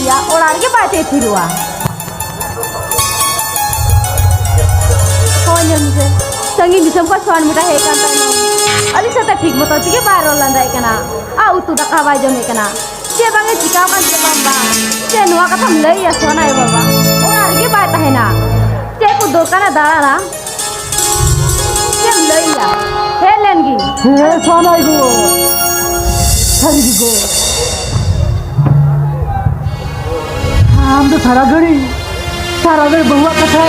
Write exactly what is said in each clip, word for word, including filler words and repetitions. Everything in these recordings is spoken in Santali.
ᱭᱟ, ᱚᱲᱟᱜ ᱨᱮᱜᱮ ᱵᱟᱭ ᱛᱟᱦᱮᱸ ᱛᱷᱤᱨᱚᱜᱼᱟ᱾ ᱦᱳᱭ, ᱧᱮᱞ ᱢᱮᱥᱮ, ᱥᱟᱺᱜᱤᱧ ᱫᱤᱥᱚᱢ ᱠᱷᱚᱱ ᱥᱚᱱ ᱢᱤᱫᱴᱟᱝ ᱦᱮᱡ ᱟᱠᱟᱱ ᱛᱟᱭᱱᱚᱢ ᱟᱹᱞᱤᱧ ᱥᱟᱛᱮ ᱴᱷᱤᱠ ᱢᱚᱛᱚ ᱛᱮᱜᱮ ᱵᱟᱭ ᱨᱚᱲ ᱞᱟᱸᱫᱟᱭᱮᱫ ᱠᱟᱱᱟ᱾ ᱟᱨ ᱩᱛᱩ ᱫᱟᱠᱟ ᱵᱟᱭ ᱡᱚᱢᱮᱫ ᱠᱟᱱᱟ᱾ ᱪᱮᱫ ᱵᱟᱝ ᱮ ᱪᱤᱠᱟᱹᱣ ᱠᱟᱱ ᱪᱮᱫ ᱵᱟᱝ ᱵᱟᱝ᱾ ᱪᱮᱫ ᱱᱚᱣᱟ ᱠᱟᱛᱷᱟᱢ ᱞᱟᱹᱭ ᱟᱭᱟ ᱥᱚᱱ ᱟᱭᱳ ᱵᱟᱵᱟ? ᱚᱲᱟᱜ ᱨᱮᱜᱮ ᱵᱟᱭ ᱛᱟᱦᱮᱱᱟ᱾ ᱪᱮᱫ ᱠᱚ ᱫᱚᱨᱠᱟᱨᱮ ᱫᱟᱬᱟᱱᱟ? ᱪᱮᱫ ᱮᱢ ᱞᱟᱹᱭᱟ? ᱦᱮᱡ ᱞᱮᱱ ᱜᱤᱧ᱾ ᱦᱮᱸ, ᱥᱟᱱᱟᱭ ᱜᱚ᱾ ᱥᱟᱹᱨᱤ ᱜᱮ ᱜᱚ᱾ ᱟᱢ ᱫᱚ ᱥᱟᱨᱟ ᱜᱷᱟᱹᱲᱤ, ᱥᱟᱨᱟ ᱜᱷᱟᱹᱲᱤ ᱵᱟᱹᱦᱩᱣᱟᱜ ᱠᱟᱛᱷᱟ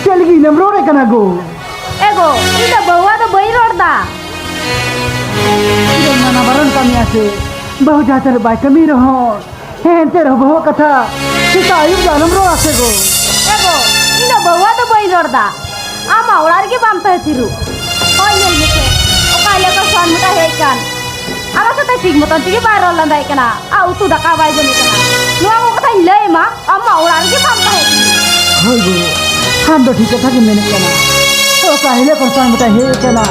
ᱪᱮᱫ ᱞᱟᱹᱜᱤᱫ ᱤᱱᱟᱹᱢ ᱨᱚᱲᱮᱫ ᱠᱟᱱᱟ ᱜᱚ? ᱮ ᱜᱚ, ᱤᱧ ᱫᱚ ᱵᱟᱹᱦᱩᱣᱟᱜ ᱫᱚ ᱵᱟᱹᱧ ᱨᱚᱲ ᱫᱟ᱾ ᱤᱧ ᱫᱚ ᱢᱟᱱᱟ ᱵᱟᱨᱚᱱ ᱠᱟᱹᱢᱤᱭᱟ ᱥᱮ, ᱵᱟᱹᱦᱩ ᱡᱟᱦᱟᱸ ᱛᱤᱱᱟᱹᱜ ᱵᱟᱭ ᱠᱟᱹᱢᱤ ᱨᱮᱦᱚᱸ, ᱦᱮᱸ, ᱮᱱᱛᱮ ᱨᱮᱦᱚᱸ ᱵᱟᱹᱦᱩᱣᱟᱜ ᱠᱟᱛᱷᱟ ᱥᱮᱛᱟᱜ ᱟᱹᱭᱩᱵ ᱫᱚ ᱟᱞᱚᱢ ᱨᱚᱲᱟ ᱥᱮ ᱜᱚ᱾ ᱮ ᱜᱚ, ᱤᱧ ᱫᱚ ᱵᱟᱹᱦᱩᱣᱟᱜ ᱫᱚ ᱵᱟᱹᱧ ᱨᱚᱲ ᱫᱟ᱾ ᱟᱢ ᱢᱟ ᱚᱲᱟᱜ ᱨᱮᱜᱮ ᱵᱟᱢ ᱛᱟᱦᱮᱸ ᱛᱷᱤᱨᱩᱜ᱾ ᱦᱳᱭ, ᱧᱮᱞ ᱢᱮᱥᱮ, ᱚᱠᱟ ᱦᱤᱞᱳᱜ ᱠᱷᱚᱱ ᱥᱚᱱ ᱢᱤᱫᱴᱟᱝ ᱦᱮᱡ ᱠᱟᱱ, ᱟᱢᱟᱜ ᱥᱟᱛᱮ ᱴᱷᱤᱠ ᱢᱚᱛᱚᱱ ᱛᱮᱜᱮ ᱵᱟᱭ ᱨᱚᱲ ᱞᱟᱸᱫᱟᱭᱮᱫ ᱠᱟᱱᱟ, ᱟᱨ ᱩᱛᱩ ᱫᱟᱠᱟ ᱵᱟᱭ ᱡᱚᱢᱮᱫ ᱠᱟᱱᱟ᱾ ᱱᱚᱣᱟ ᱠᱚ ᱠᱟᱛᱷᱟᱧ ᱞᱟᱹᱭ ᱟᱢᱟ, ᱟᱢ ᱢᱟ ᱚᱲᱟᱜ ᱨᱮᱜᱮ ᱵᱟᱢ ᱛᱟᱦᱮᱸ ᱛᱷᱤᱨᱩᱜ᱾ ᱦᱳᱭ ᱜᱚ, ᱟᱢ ᱫᱚ ᱴᱷᱤᱠ ᱠᱟᱛᱷᱟ ᱜᱮᱢ ᱢᱮᱱᱮᱫ ᱠᱟᱱᱟ᱾ ᱚᱠᱟ ᱦᱤᱞᱳᱜ ᱠᱷᱚᱱ ᱥᱚᱱ ᱢᱤᱫᱴᱟᱝ ᱦᱮᱡ ᱠᱟᱱᱟ,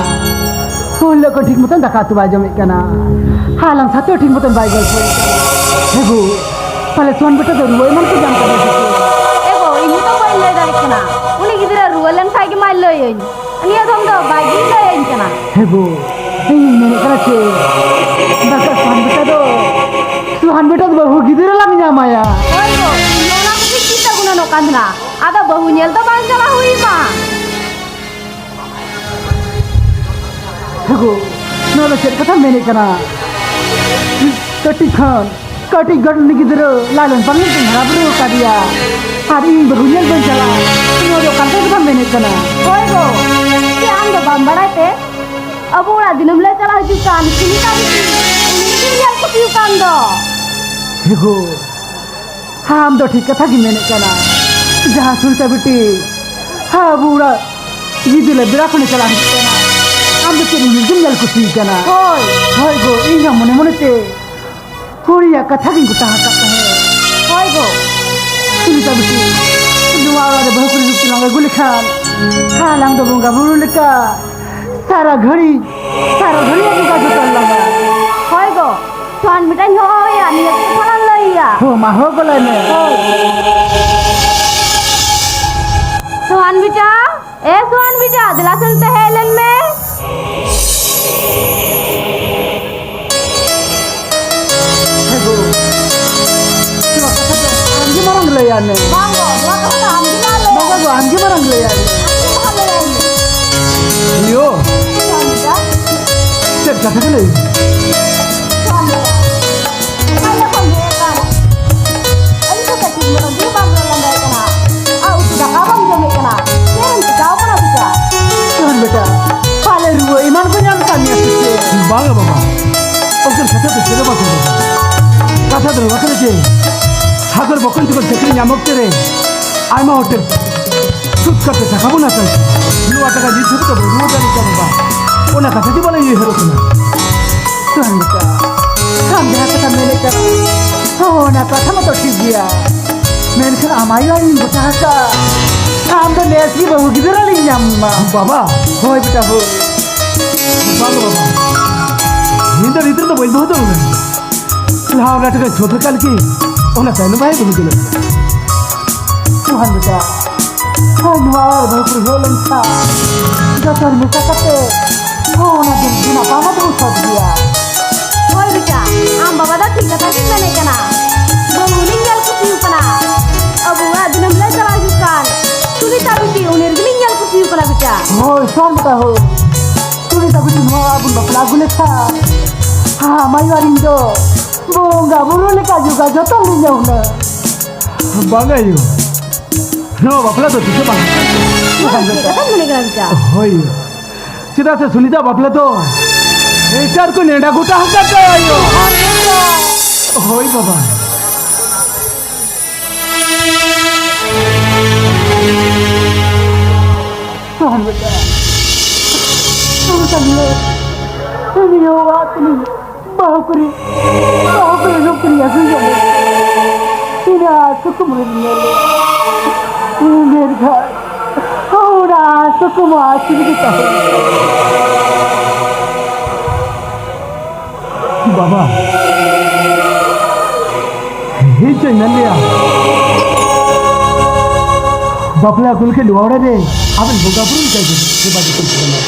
ᱩᱱ ᱦᱤᱞᱳᱜ ᱠᱷᱚᱱ ᱴᱷᱤᱠ ᱢᱚᱛᱚᱱ ᱫᱟᱠᱟ ᱩᱛᱩ ᱵᱟᱭ ᱡᱚᱢᱮᱫ ᱠᱟᱱᱟ᱾ ᱟᱞᱟᱝ ᱥᱟᱛᱮ ᱦᱚᱸ ᱴᱷᱤᱠ ᱢᱚᱛᱚᱱ ᱵᱟᱭ ᱜᱚᱞᱯᱚᱭᱮᱫ ᱠᱟᱱᱟ᱾ ᱦᱮᱸ ᱜᱚ, ᱯᱟᱞᱮ ᱥᱚᱱ ᱵᱮᱴᱟ ᱫᱚ ᱨᱩᱣᱟᱹ ᱮᱢᱟᱱ ᱠᱚ ᱧᱟᱢ ᱠᱟᱫᱮᱭᱟ ᱥᱮ ᱪᱮᱫ? ᱮ ᱜᱚ, ᱤᱧ ᱦᱚᱸᱛᱚ ᱵᱟᱹᱧ ᱞᱟᱹᱭ ᱫᱟᱲᱮᱭᱟᱜ ᱠᱟᱱᱟ᱾ ᱩᱱᱤ ᱜᱤᱫᱽᱨᱟᱹ ᱨᱩᱣᱟᱹ ᱞᱮᱱ ᱠᱷᱟᱡ ᱜᱮ ᱢᱟᱭ ᱞᱟᱹᱭᱟᱹᱧ᱾ ᱱᱤᱭᱟᱹ ᱫᱚᱢ ᱫᱚ ᱵᱟᱭ ᱜᱮ ᱞᱟᱹᱭᱟᱹᱧ ᱠᱟᱱᱟ᱾ ᱦᱮᱸ ᱜᱚ, ᱤᱧᱤᱧ ᱢᱮᱱᱮᱫ ᱠᱟᱱᱟ ᱪᱮᱫ, ᱵᱟᱠᱷᱟᱡ ᱥᱚᱱ ᱵᱮᱴᱟ ᱫᱚ, ᱥᱚᱱ ᱵᱮᱴᱟ ᱫᱚ ᱵᱟᱹᱦᱩ ᱜᱤᱫᱽᱨᱟᱹ ᱞᱟᱝ ᱧᱟᱢᱟᱭᱟ᱾ ᱦᱳᱭ ᱜᱚ, ᱤᱧ ᱦᱚᱸ ᱚᱱᱟ ᱠᱚᱜᱮ ᱪᱤᱱᱛᱟᱹ ᱜᱩᱱᱟᱹᱱᱚᱜ ᱠᱟᱱ ᱛᱟᱦᱮᱱᱟ᱾ ᱟᱫᱚ ᱵᱟᱹᱦᱩ ᱧᱮᱞ ᱫᱚ ᱵᱟᱝ ᱪᱟᱞᱟᱣ ᱦᱩᱭ ᱟᱢᱟ᱾ ᱦᱮᱸ ᱜᱚ, ᱱᱚᱣᱟ ᱫᱚ ᱪᱮᱫ ᱠᱟᱛᱷᱟᱢ ᱢᱮᱱᱮᱫ ᱠᱟᱱᱟ? ᱠᱟᱹᱴᱤᱡ ᱠᱷᱚᱱ, ᱠᱟᱹᱴᱤᱡ ᱠᱷᱚᱱ ᱩᱱᱤ ᱜᱤᱫᱽᱨᱟᱹ ᱞᱟᱞᱚᱱ ᱯᱟᱞᱚᱱ ᱛᱮᱧ ᱦᱟᱨᱟ ᱵᱩᱨᱩ ᱟᱠᱟᱫᱮᱭᱟ᱾ ᱟᱨ ᱤᱧ ᱵᱟᱹᱦᱩ ᱧᱮᱞ ᱵᱟᱹᱧ ᱪᱟᱞᱟᱜᱼᱟ, ᱱᱚᱣᱟ ᱫᱚ ᱚᱠᱟ ᱞᱮᱠᱟ ᱠᱟᱛᱷᱟᱢ ᱢᱮᱱᱮᱫ ᱠᱟᱱᱟ? ᱦᱳᱭ ᱜᱚ, ᱪᱮᱫ ᱟᱢ ᱫᱚ ᱵᱟᱢ ᱵᱟᱲᱟᱭ ᱛᱮ? ᱟᱵᱚ ᱚᱲᱟᱜ ᱫᱤᱱᱟᱹᱢ ᱞᱮ ᱪᱟᱞᱟᱣ ᱦᱤᱡᱩᱜ ᱠᱟᱱ ᱥᱩᱱᱤᱛᱟ ᱵᱤᱴᱤ, ᱩᱱᱤ ᱜᱮᱢ ᱧᱮᱞ ᱠᱩᱥᱤ ᱟᱠᱟᱱ ᱫᱚ᱾ ᱦᱮᱸ ᱜᱚ, ᱟᱢ ᱫᱚ ᱴᱷᱤᱠ ᱠᱟᱛᱷᱟ ᱜᱮᱢ ᱢᱮᱱᱮᱫ ᱠᱟᱱᱟ᱾ ᱡᱟᱦᱟᱸ ᱥᱩᱱᱤᱛᱟ ᱵᱤᱴᱤ ᱟᱵᱚ ᱚᱲᱟᱜ ᱜᱤᱫᱽᱨᱟᱹ ᱵᱮᱲᱟ ᱠᱷᱚᱱᱮ ᱪᱟᱞᱟᱣ ᱦᱤᱡᱩᱜ ᱠᱟᱱᱟ, ᱟᱢ ᱫᱚ ᱪᱮᱫ ᱩᱱᱤ ᱜᱮᱢ ᱧᱮᱞ ᱠᱩᱥᱤ ᱠᱟᱱᱟ? ᱦᱳᱭ᱾ ᱦᱳᱭ ᱜᱚ, ᱤᱧ ᱦᱚᱸ ᱢᱚᱱᱮ ᱢᱚᱱᱮ ᱛᱮ ᱩᱱᱤᱭᱟᱜ ᱠᱟᱛᱷᱟ ᱜᱤᱧ ᱜᱚᱴᱟ ᱟᱠᱟᱫ ᱛᱟᱦᱮᱸᱫ᱾ ᱦᱳᱭ ᱜᱚ᱾ ᱥᱩᱱᱤᱛᱟ ᱵᱤᱴᱤ, ᱱᱚᱣᱟ ᱚᱲᱟᱜ ᱨᱮ ᱵᱟᱹᱦᱩ ᱠᱩᱲᱤ ᱨᱩᱯ ᱛᱮᱞᱟᱝ ᱟᱹᱜᱩ ᱞᱮᱠᱷᱟᱱ, ᱟᱞᱟᱝ ᱫᱚ ᱵᱚᱸᱜᱟ ᱵᱩᱨᱩ ᱞᱮᱠᱟ ᱥᱟᱨᱟ ᱜᱷᱟᱹᱲᱤᱡ, ᱥᱟᱨᱟ ᱜᱷᱟᱹᱲᱤᱡ ᱵᱚᱸᱜᱟ ᱡᱚᱛᱚᱱ ᱞᱟᱜᱟᱜᱼᱟ᱾ ᱦᱳᱭ ᱜᱚ, ᱥᱚᱱ ᱢᱤᱫᱴᱟᱝ ᱦᱚᱦᱚ ᱟᱭᱟ, ᱱᱤᱭᱟᱹ ᱠᱚ ᱠᱟᱛᱷᱟ ᱞᱟᱝ ᱞᱟᱹᱭ ᱦᱳ, ᱢᱟ ᱦᱳ ᱜᱚᱞᱟᱭ ᱢᱮ᱾ ᱦᱳᱭ᱾ ᱥᱳᱦᱟᱱ ᱵᱮᱴᱟ, ᱮ ᱥᱳᱦᱟᱱ ᱵᱮᱴᱟ, ᱫᱮᱞᱟ ᱥᱮᱱ ᱛᱮ ᱦᱮᱡ ᱞᱮᱱ ᱢᱮ᱾ ᱦᱮᱸ ᱜᱳ᱾ ᱱᱚᱣᱟ ᱠᱟᱛᱷᱟ ᱫᱚ ᱟᱢ ᱜᱮ ᱢᱟᱨᱟᱝ ᱞᱟᱹᱭᱟᱭ ᱢᱮ᱾ ᱵᱟᱝ ᱜᱳ, ᱱᱚᱣᱟ ᱠᱟᱛᱷᱟ ᱫᱚ ᱟᱢ ᱜᱮ ᱢᱟᱨᱟᱝ ᱞᱟᱹᱭᱟᱭ ᱢᱮ᱾ ᱵᱟᱝ ᱜᱳ, ᱟᱢ ᱜᱮ ᱢᱟᱨᱟᱝ ᱞᱟᱹᱭᱟᱭ ᱢᱮ᱾ ᱟᱢ ᱜᱮ ᱢᱟᱨᱟᱝ ᱞᱟᱹᱭᱟᱭ ᱢᱮ᱾ ᱤᱭᱳ᱾ ᱪᱮᱫ ᱠᱟᱛᱷᱟ ᱠᱟᱱᱟ? ᱪᱮᱫ ᱠᱟᱛᱷᱟ ᱠᱟᱱᱟ? ᱚᱠᱟ ᱦᱤᱞᱳᱜ ᱠᱷᱚᱱ ᱦᱮᱡ ᱟᱠᱟᱱ? ᱟᱹᱞᱤᱧ ᱫᱚ ᱠᱟᱹᱴᱤᱡ ᱧᱚᱜ ᱜᱮ ᱵᱟᱢ ᱨᱚᱲ ᱞᱟᱸᱫᱟᱭ ᱠᱟᱱᱟ᱾ ᱟᱨ ᱩᱛᱩ ᱫᱟᱠᱟ ᱵᱟᱢ ᱡᱚᱢᱮᱫ ᱠᱟᱱᱟ᱾ ᱪᱮᱫ ᱮᱢ ᱪᱤᱠᱟᱹᱣ ᱠᱟᱱᱟ ᱵᱮᱴᱟ? ᱮᱢᱟᱱ ᱵᱮᱴᱟ, ᱯᱟᱞᱮ ᱨᱩᱣᱟᱹ ᱮᱢᱟᱱ ᱠᱚ ᱧᱟᱢ ᱟᱠᱟᱫ ᱢᱮᱭᱟ ᱥᱮ ᱪᱮᱫ? ᱵᱟᱝᱟ ᱵᱟᱵᱟ, ᱚᱱᱠᱟᱱ ᱠᱟᱛᱷᱟ ᱫᱚ ᱪᱮᱫ ᱦᱚᱸ ᱵᱟᱝ ᱠᱟᱱᱟ᱾ ᱠᱟᱛᱷᱟ ᱫᱚ ᱱᱚᱣᱟ ᱠᱟᱱᱟ ᱡᱮ, ᱦᱟᱜᱚᱨ ᱵᱚᱠᱚᱧ ᱛᱟᱠᱚ ᱪᱟᱹᱠᱨᱤ ᱧᱟᱢ ᱚᱠᱛᱮ ᱨᱮ ᱟᱭᱢᱟ ᱦᱚᱲ ᱴᱷᱮᱱ ᱥᱩᱫ ᱠᱟᱛᱮ ᱴᱟᱠᱟ ᱵᱚᱱ ᱦᱟᱛᱟᱣ ᱠᱮᱫᱟ᱾ ᱱᱚᱣᱟ ᱴᱟᱠᱟ ᱱᱤᱛ ᱦᱟᱹᱵᱤᱡ ᱫᱚ ᱵᱟᱹᱱᱩᱜ ᱟᱠᱟᱫ ᱵᱟᱵᱟ᱾ ᱚᱱᱟ ᱠᱟᱛᱷᱟ ᱜᱮ ᱵᱟᱞᱮ ᱩᱭᱦᱟᱹᱨᱚᱜ ᱠᱟᱱᱟ᱾ ᱥᱚᱦᱟᱱ ᱵᱮᱴᱟ, ᱟᱢ ᱡᱟᱦᱟᱸ ᱠᱟᱛᱷᱟᱢ ᱢᱮᱱᱮᱫ ᱠᱟᱱᱟ, ᱦᱚᱸ, ᱚᱱᱟ ᱠᱟᱛᱷᱟ ᱢᱟᱛᱚ ᱴᱷᱤᱠ ᱜᱮᱭᱟ᱾ ᱢᱮᱱᱠᱷᱟᱱ ᱟᱢ ᱟᱭᱳ ᱟᱭᱳᱧ ᱜᱚᱴᱟ ᱟᱠᱟᱫ, ᱟᱢ ᱫᱚ ᱱᱮᱥ ᱜᱮ ᱵᱟᱹᱦᱩ ᱜᱤᱫᱽᱨᱟᱹ ᱞᱤᱧ ᱧᱟᱢ ᱢᱟ᱾ ᱵᱟᱵᱟ! ᱦᱳᱭ ᱵᱮᱴᱟ, ᱦᱳᱭ᱾ ᱵᱟᱝ ᱵᱟᱵᱟ, ᱤᱧ ᱫᱚ ᱱᱤᱛᱚᱜ ᱫᱚ ᱵᱟᱹᱧ ᱵᱟᱹᱦᱩ ᱫᱟᱲᱮᱭᱟᱜᱼᱟ᱾ ᱞᱟᱦᱟ ᱚᱱᱟ ᱴᱟᱠᱟ ᱥᱳᱫᱷ ᱞᱮᱠᱷᱟᱱ ᱜᱮ, ᱚᱱᱟ ᱛᱟᱭᱱᱚᱢ ᱵᱟᱭ ᱵᱟᱹᱦᱩ ᱫᱟᱲᱮᱭᱟᱜᱼᱟ᱾ ᱥᱚᱦᱟᱱ ᱵᱮᱴᱟ, ᱦᱳᱭ, ᱱᱚᱣᱟ ᱚᱲᱟᱜ ᱨᱮ ᱵᱟᱹᱦᱩ ᱠᱩᱲᱤ ᱦᱮᱡ ᱞᱮᱱᱠᱷᱟᱱ ᱡᱚᱛᱚ ᱦᱚᱲ ᱢᱮᱥᱟ ᱠᱟᱛᱮ, ᱦᱳᱭ, ᱚᱱᱟ ᱫᱤᱱ ᱫᱤᱱ ᱟᱯᱟ ᱢᱟ ᱫᱚᱵᱚ ᱥᱟᱹᱛ ᱜᱮᱭᱟ᱾ ᱦᱳᱭ ᱵᱮᱴᱟ, ᱟᱢ ᱵᱟᱵᱟ ᱫᱚ ᱴᱷᱤᱠ ᱠᱟᱛᱷᱟ ᱜᱮᱢ ᱢᱮᱱᱮᱫ ᱠᱟᱱᱟ᱾ ᱵᱟᱹᱦᱩ ᱞᱤᱧ ᱧᱮᱞ ᱠᱩᱥᱤ ᱟᱠᱟᱱᱟ᱾ ᱟᱵᱚᱣᱟᱜ ᱫᱤᱱᱟᱹᱢ ᱞᱮ ᱪᱟᱞᱟᱣ ᱦᱤᱡᱩᱜ ᱠᱟᱱ ᱥᱩᱱᱤᱛᱟ ᱵᱤᱴᱤ, ᱩᱱᱤ ᱨᱮᱜᱮᱞᱤᱧ ᱧᱮᱞ ᱠᱩᱥᱤ ᱟᱠᱟᱱᱟ ᱵᱮᱴᱟ᱾ ᱦᱳᱭ, ᱥᱚᱦᱟᱱ ᱵᱮᱴᱟ, ᱦᱳᱭ᱾ ᱥᱩᱱᱤᱛᱟ ᱵᱤᱴᱤ ᱱᱚᱣᱟ ᱚᱲᱟᱜ ᱵᱚᱱ ᱵᱟᱯᱞᱟ ᱟᱹᱜᱩ ᱞᱮᱠᱷᱟᱱ, ᱦᱟᱢᱟᱭ ᱟᱨ ᱤᱧ ᱫᱚ ᱵᱚᱸᱜᱟ ᱵᱩᱨᱩ ᱞᱮᱠᱟ ᱡᱚᱜᱟᱣ ᱡᱚᱛᱚᱱ ᱞᱤᱧ ᱧᱟᱢᱟ᱾ ᱵᱟᱝ ᱟᱭᱳ, ᱱᱚᱣᱟ ᱵᱟᱯᱞᱟ ᱫᱚ ᱛᱤᱥ ᱦᱚᱸ ᱵᱟᱝ᱾ ᱱᱚᱣᱟ ᱪᱮᱫ ᱠᱟᱛᱷᱟᱢ ᱢᱮᱱᱮᱫ ᱠᱟᱱᱟ ᱵᱮᱴᱟ? ᱦᱳᱭ, ᱪᱮᱫᱟᱜ ᱥᱮ ᱥᱩᱱᱤᱛᱟ ᱵᱟᱯᱞᱟ ᱫᱚ ᱮᱴᱟᱜ ᱠᱚ ᱱᱮᱰᱟ ᱜᱚᱴᱟ ᱟᱠᱟᱫ ᱛᱟᱭᱟ ᱟᱭᱳ᱾ ᱦᱳᱭ ᱵᱟᱵᱟ᱾ ᱥᱚᱦᱟᱱ ᱵᱮᱴᱟ, ᱥᱚᱦᱟᱱ ᱵᱮᱴᱟ, ᱱᱤᱭᱟᱹ ᱚᱲᱟᱜ ᱛᱤᱱᱟᱹᱜ ᱵᱟᱹᱦᱩ ᱠᱩᱲᱤ, ᱵᱟᱹᱦᱩ ᱠᱩᱲᱤ ᱨᱩᱯ ᱠᱩᱲᱤ ᱟᱹᱜᱩᱭ ᱦᱩᱭᱩᱜ ᱤᱧᱟᱹᱜ ᱠᱩᱠᱢᱩ ᱨᱮ ᱧᱮᱞ ᱞᱮᱫ᱾ ᱢᱮᱱᱠᱷᱟᱱ ᱚᱱᱟ ᱠᱩᱠᱢᱩ ᱟᱹᱪᱩᱨ ᱜᱮ ᱛᱟᱦᱮᱸ᱾ ᱵᱟᱵᱟ, ᱦᱮᱸ, ᱪᱮᱫ ᱢᱮᱱ ᱞᱮᱭᱟ? ᱵᱟᱯᱞᱟ ᱟᱹᱜᱩ ᱞᱟᱹᱜᱤᱫ ᱱᱚᱣᱟ ᱚᱲᱟᱜ ᱨᱮ ᱟᱵᱮᱱ ᱵᱚᱸᱜᱟ ᱵᱩᱨᱩ ᱞᱮᱠᱟ ᱜᱮ ᱥᱮᱵᱟ ᱡᱚᱛᱚᱱ ᱠᱚ ᱮᱢᱟ᱾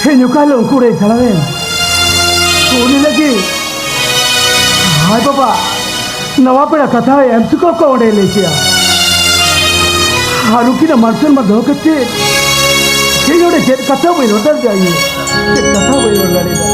ᱦᱮᱸ, ᱚᱠᱟ ᱦᱤᱞᱳᱜ ᱩᱱᱠᱩ ᱚᱲᱟᱜ ᱮ ᱪᱟᱞᱟᱣᱮᱱ, ᱩᱱᱤ ᱞᱟᱹᱜᱤᱫ, ᱦᱟᱭ ᱵᱟᱵᱟ, ᱱᱟᱣᱟ ᱯᱮᱲᱟ ᱠᱟᱛᱷᱟ ᱮᱢ ᱪᱩᱠᱟᱹᱣ ᱠᱚ ᱚᱸᱰᱮ ᱞᱟᱹᱭ ᱠᱮᱜᱼᱟ᱾ ᱟᱨ ᱩᱱᱠᱤᱱᱟᱜ ᱢᱟᱱ ᱥᱚᱱᱢᱟᱱ ᱫᱚᱦᱚ ᱠᱟᱛᱮ ᱤᱧ ᱚᱸᱰᱮ ᱪᱮᱫ ᱠᱟᱛᱷᱟ ᱵᱟᱹᱧ ᱨᱚᱲ ᱫᱟᱲᱮᱭᱟᱜᱼᱟ, ᱪᱮᱫ ᱠᱟᱛᱷᱟ ᱵᱟᱹᱧ ᱨᱚᱲ ᱫᱟᱲᱮᱭᱟᱜᱼᱟ᱾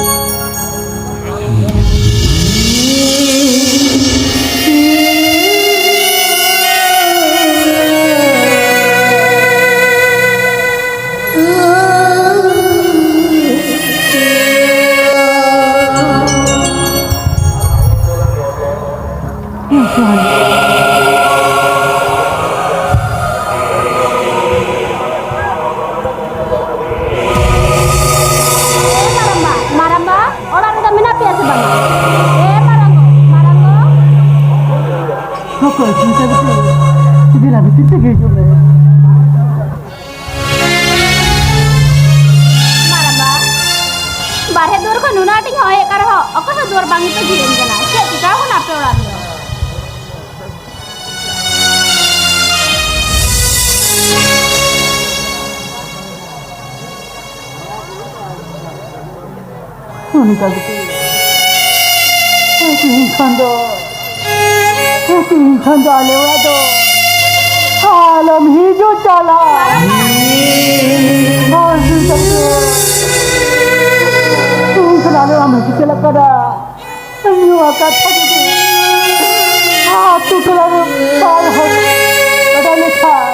ᱮ ᱢᱟᱨᱟᱝᱵᱟ, ᱢᱟᱨᱟᱝᱵᱟ, ᱚᱲᱟᱜ ᱨᱮᱫᱚ ᱢᱮᱱᱟᱜ ᱯᱮᱭᱟ ᱥᱮ ᱵᱟᱝᱟ? ᱮ ᱢᱟᱨᱟᱝᱵᱟ, ᱢᱟᱨᱟᱝᱵᱟ᱾ ᱚᱠᱚᱭ ᱪᱤᱱᱛᱟᱹ ᱠᱟᱛᱮ ᱵᱮᱱᱟᱣ ᱠᱟᱛᱮ ᱛᱮᱜᱮ ᱦᱤᱡᱩᱜ ᱢᱮ᱾ ᱢᱟᱨᱟᱝᱵᱟ, ᱵᱟᱨᱦᱮ ᱫᱩᱣᱟᱹᱨ ᱠᱷᱚᱱ ᱱᱩᱱᱟᱹᱜ ᱟᱸᱴᱤᱧ ᱦᱚᱦᱚᱭᱮᱫ ᱠᱟᱱ ᱨᱮᱦᱚᱸ ᱚᱠᱚᱭ ᱦᱚᱸ ᱫᱩᱣᱟᱹᱨ ᱵᱟᱝ ᱜᱮᱯᱮ ᱡᱷᱤᱡ ᱟᱹᱧ ᱠᱟᱱᱟ᱾ ᱪᱮᱫ ᱪᱤᱠᱟᱹᱣ ᱠᱟᱱᱟ ᱟᱯᱮ ᱚᱲᱟᱜ ᱨᱮᱫᱚ? ᱥᱩᱱᱤᱛᱟ ᱵᱤᱴᱤ, ᱛᱮᱦᱮᱧ ᱠᱷᱚᱱ ᱫᱚ, ᱛᱮᱦᱮᱧ ᱠᱷᱚᱱ ᱫᱚ ᱟᱞᱮ ᱚᱲᱟᱜ ᱫᱚ ᱟᱞᱚᱢ ᱦᱤᱡᱩᱜ ᱪᱟᱞᱟᱜ᱾ ᱦᱳᱭ, ᱥᱩᱱᱤᱛᱟ ᱵᱤᱴᱤ, ᱛᱮᱦᱮᱧ ᱠᱷᱚᱱ ᱟᱞᱮ ᱚᱲᱟᱜ ᱮᱢ ᱦᱤᱡᱩᱜ ᱪᱟᱞᱟᱜ ᱠᱟᱱᱟ᱾ ᱱᱚᱣᱟ ᱠᱟᱛᱷᱟ ᱡᱩᱫᱤ ᱟᱹᱛᱩ ᱴᱚᱞᱟ ᱨᱮ ᱵᱟᱭ ᱦᱚᱲ ᱵᱟᱰᱟᱭ ᱞᱮᱠᱷᱟᱱ,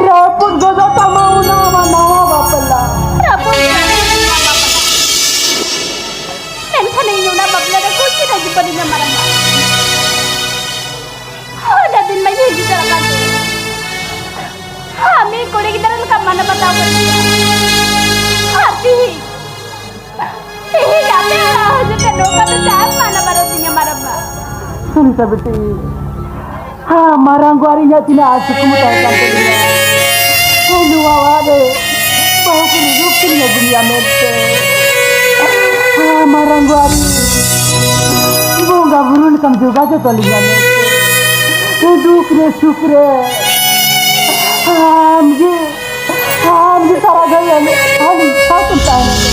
ᱨᱟᱹᱯᱩᱫ ᱜᱚᱫᱚᱜ ᱛᱟᱢᱟ ᱚᱱᱟ ᱟᱢᱟᱜ ᱱᱟᱣᱟ ᱵᱟᱯᱞᱟ᱾ ᱨᱟᱹᱯᱩᱫ ᱜᱚᱫᱚᱜ ᱛᱟᱢᱟ ᱚᱱᱟ ᱵᱟᱯᱞᱟ᱾ ᱢᱮᱱᱠᱷᱟᱱ ᱤᱧ ᱚᱱᱟ ᱵᱟᱯᱞᱟ ᱨᱮ ᱠᱩᱥᱤ ᱨᱟᱹᱡᱤ ᱵᱟᱹᱱᱩᱧᱟ ᱢᱟᱨᱟᱝᱵᱟ᱾ ᱚᱱᱟ ᱫᱤᱱ ᱢᱟᱧ ᱦᱤᱡᱩᱜ ᱪᱟᱞᱟᱜ ᱠᱟᱱ ᱛᱮ, ᱟᱢ ᱤᱧ ᱠᱩᱲᱤ ᱜᱤᱫᱽᱨᱟᱹ ᱞᱮᱠᱟ ᱢᱟᱱᱟᱣ ᱵᱟᱛᱟᱣ ᱠᱟᱹᱫᱤᱧᱟ᱾ ᱟᱨ ᱛᱤᱦᱤᱧ ᱛᱮᱦᱮᱧ ᱟᱯᱮ ᱚᱲᱟᱜ ᱦᱤᱡᱩᱜ ᱛᱮ ᱱᱚᱝᱠᱟ ᱫᱚ ᱪᱟᱥ ᱢᱟᱱᱟ ᱵᱟᱨᱚ ᱫᱤᱧᱟ ᱢᱟᱨᱟᱝᱵᱟ᱾ ᱥᱩᱱᱤᱛᱟ ᱵᱤᱴᱤ, ᱦᱮᱸ, ᱢᱟᱨᱟᱝ ᱜᱚ ᱟᱨ ᱤᱧᱟᱹᱜ ᱛᱤᱱᱟᱹᱜ ᱟᱥ ᱠᱩᱠᱢᱩ ᱛᱟᱦᱮᱸ ᱠᱟᱱ ᱛᱟᱹᱞᱤᱧᱟ᱾ ᱦᱮᱸ, ᱱᱚᱣᱟ ᱚᱲᱟᱜ ᱨᱮ ᱠᱩᱞᱤ ᱨᱩᱯ ᱠᱤᱱ ᱧᱮᱞ ᱧᱟᱢᱮᱫ ᱛᱮ᱾ ᱟᱢ ᱢᱟᱨᱟᱝ ᱵᱩᱨᱩ ᱵᱚᱸᱜᱟ ᱵᱩᱨᱩ ᱞᱮᱠᱟᱢ ᱡᱚᱜᱟᱣ ᱡᱚᱛᱚᱱ ᱞᱤᱧᱟ ᱢᱮᱱᱛᱮ᱾ ᱫᱩᱠ ᱨᱮ ᱥᱩᱠ ᱨᱮ ᱟᱢ ᱜᱮ, ᱟᱢ ᱜᱮ ᱥᱟᱨᱟ ᱜᱷᱟᱹᱲᱤᱡ ᱟᱢ, ᱟᱢ ᱥᱟᱶᱛᱮᱢ ᱛᱟᱦᱮᱱᱟ ᱢᱮᱱᱛᱮ᱾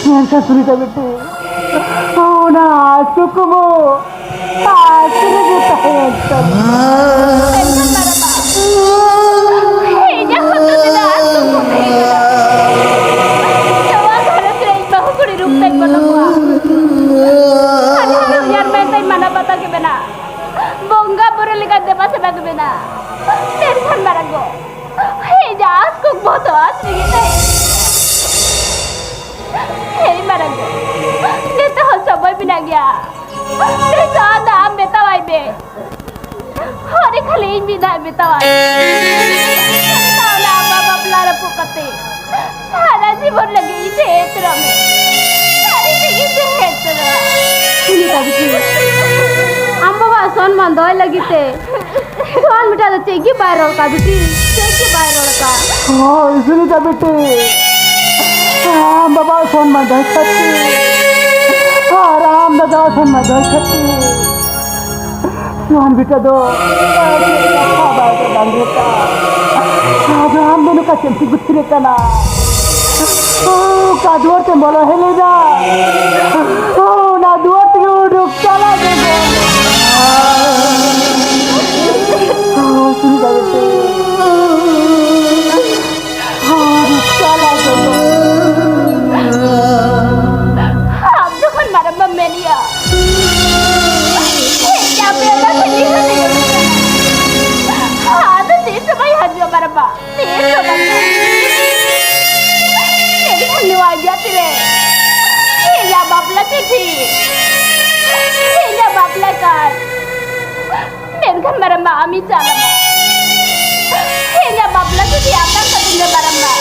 ᱢᱮᱱᱠᱷᱟᱱ ᱥᱩᱱᱤᱛᱟ ᱵᱤᱴᱤ, ᱚᱱᱟ ᱠᱩᱠᱢᱩ ᱟᱨ ᱛᱤᱱᱟᱹᱜ ᱮ ᱛᱟᱦᱮᱸᱭᱮᱱ ᱛᱟᱢᱟ? ᱮᱱᱠᱷᱟᱱ ᱢᱟᱨᱟᱝᱵᱟ, ᱤᱧᱟᱹᱜ ᱦᱚᱸᱛᱚ ᱢᱮᱱᱟᱜᱼᱟ ᱥᱩᱠ ᱛᱮᱜᱮ ᱢᱮᱱᱟᱜᱼᱟ᱾ ᱱᱚᱣᱟ ᱜᱷᱟᱨᱚᱸᱡᱽ ᱨᱮ ᱤᱧ ᱵᱟᱹᱦᱩ ᱠᱩᱲᱤ ᱨᱩᱯ ᱛᱮᱧ ᱵᱚᱞᱚ ᱠᱚᱣᱟ᱾ ᱟᱨ ᱡᱟᱦᱟᱸ ᱩᱭᱦᱟᱹᱨ ᱢᱮᱱᱛᱮᱧ ᱢᱟᱱᱟᱣ ᱵᱟᱛᱟᱣ ᱜᱮ ᱢᱮᱱᱟᱜᱼᱟ᱾ ᱵᱚᱸᱜᱟ ᱵᱩᱨᱩ ᱞᱮᱠᱟ ᱫᱮᱵᱟ ᱥᱮᱵᱟ ᱜᱮ ᱢᱮᱱᱟᱜᱼᱟ᱾ ᱢᱮᱱᱠᱷᱟᱱ ᱢᱟᱨᱟᱝ ᱜᱚ, ᱤᱧᱟᱹᱜ ᱟᱸᱥ ᱠᱩᱠᱢᱩ ᱫᱚ ᱟᱸᱥ ᱨᱮᱜᱮ ᱛᱟᱦᱮᱸ᱾ ᱦᱮᱸ ᱢᱟᱨᱟᱝ ᱜᱚ, ᱱᱤᱛᱚᱜ ᱦᱚᱸ ᱥᱚᱢᱚᱭ ᱢᱮᱱᱟᱜ ᱜᱮᱭᱟ᱾ ᱱᱤᱛᱚᱜ ᱟᱢ ᱫᱚ ᱟᱢ ᱢᱮᱛᱟᱣᱟᱭ ᱢᱮ᱾ ᱟᱨ ᱠᱷᱟᱹᱞᱤ ᱤᱧ ᱢᱤᱫ ᱫᱷᱟᱣ ᱢᱮᱛᱟᱣᱟᱭ᱾ ᱚᱱᱟ ᱟᱢᱟᱜ ᱵᱟᱯᱞᱟ ᱨᱟᱹᱯᱩᱫ ᱠᱟᱛᱮ ᱥᱟᱨᱟ ᱡᱤᱵᱚᱱ ᱞᱟᱹᱜᱤᱫ ᱤᱧ ᱛᱟᱦᱮᱸ ᱩᱛᱟᱹᱨᱚᱜ ᱢᱮ᱾ ᱥᱟᱹᱨᱤ ᱛᱮᱜᱮ ᱛᱟᱦᱮᱸ ᱩᱛᱟᱹᱨᱚᱜᱼᱟ᱾ ᱥᱩᱱᱤᱛᱟ ᱵᱤᱴᱤ, ᱟᱢ ᱵᱟᱵᱟ ᱥᱚᱱᱢᱟᱱ ᱫᱚᱦᱚᱭ ᱞᱟᱹᱜᱤᱫ ᱛᱮ ᱥᱚᱱ ᱵᱮᱴᱟ ᱫᱚ ᱪᱮᱫ ᱜᱮ ᱵᱟᱭ ᱨᱚᱲ ᱠᱟᱜ ᱵᱤᱴᱤ, ᱪᱮᱫ ᱜᱮ ᱵᱟᱭ ᱨᱚᱲ ᱠᱟᱜ᱾ ᱦᱳᱭ ᱥᱩᱱᱤᱛᱟ ᱵᱤᱴᱤ, ᱟᱢ ᱵᱟᱵᱟ ᱥᱚᱱᱢᱟᱱ ᱫᱚᱦᱚᱭ ᱠᱷᱟᱹᱛᱤᱨ ᱟᱨ ᱟᱢ ᱫᱟᱫᱟ ᱥᱚᱱᱢᱟᱱ ᱫᱚᱦᱚᱭ ᱠᱷᱟᱹᱛᱤᱨ ᱥᱚᱱ ᱵᱮᱴᱟ ᱫᱚ ᱪᱮᱫ ᱠᱟᱛᱷᱟ ᱵᱟᱭ ᱨᱚᱲ ᱫᱟᱲᱮᱭᱟᱜᱼᱟ᱾ ᱟᱫᱚ ᱟᱢ ᱫᱚ ᱱᱚᱝᱠᱟ ᱪᱮᱫ ᱮᱢ ᱪᱤᱠᱟᱹ ᱠᱟᱱᱟ᱾ ᱚᱠᱟ ᱫᱩᱣᱟᱹᱨ ᱛᱮᱢ ᱵᱚᱞᱚ ᱦᱮᱡ ᱞᱮᱱᱟ? ᱚᱱᱟ ᱫᱩᱣᱟᱹᱨ ᱛᱮᱜᱮ ᱩᱰᱩᱠ ᱪᱟᱞᱟᱜ ᱢᱮ᱾ ᱩᱰᱩᱠ ᱪᱟᱞᱟᱜ ᱢᱮ᱾ ᱟᱢ ᱡᱚᱠᱷᱚᱱ ᱢᱟᱨᱟᱝᱵᱟᱢ ᱢᱮᱱᱮᱜᱼᱟ, ᱤᱧ ᱟᱯᱮ ᱚᱲᱟᱜ ᱠᱷᱚᱱ ᱤᱧ ᱦᱚᱸ ᱟᱫᱚ ᱛᱤᱥ ᱦᱚᱸ ᱵᱟᱭ ᱦᱤᱡᱩᱜᱼᱟ ᱢᱟᱨᱟᱝᱵᱟ᱾ ᱛᱤᱥ ᱦᱚᱸ ᱵᱟᱝ᱾ ᱢᱮᱱᱠᱷᱟᱱ ᱱᱚᱣᱟ ᱡᱟᱹᱛᱤ ᱨᱮ ᱤᱧᱟᱹᱜ ᱵᱟᱯᱞᱟ ᱪᱤᱴᱷᱤ, ᱤᱧᱟᱹᱜ ᱵᱟᱯᱞᱟ ᱠᱟᱨᱰ, ᱢᱮᱱᱠᱷᱟᱱ ᱢᱟᱨᱟᱝᱵᱟ ᱟᱢᱤ ᱪᱟᱞᱟᱢᱟ᱾ ᱤᱧᱟᱹᱜ ᱵᱟᱯᱞᱟ ᱪᱤᱴᱷᱤ ᱟᱛᱟᱝ ᱠᱟᱛᱮᱧ ᱢᱮ ᱢᱟᱨᱟᱝᱵᱟ᱾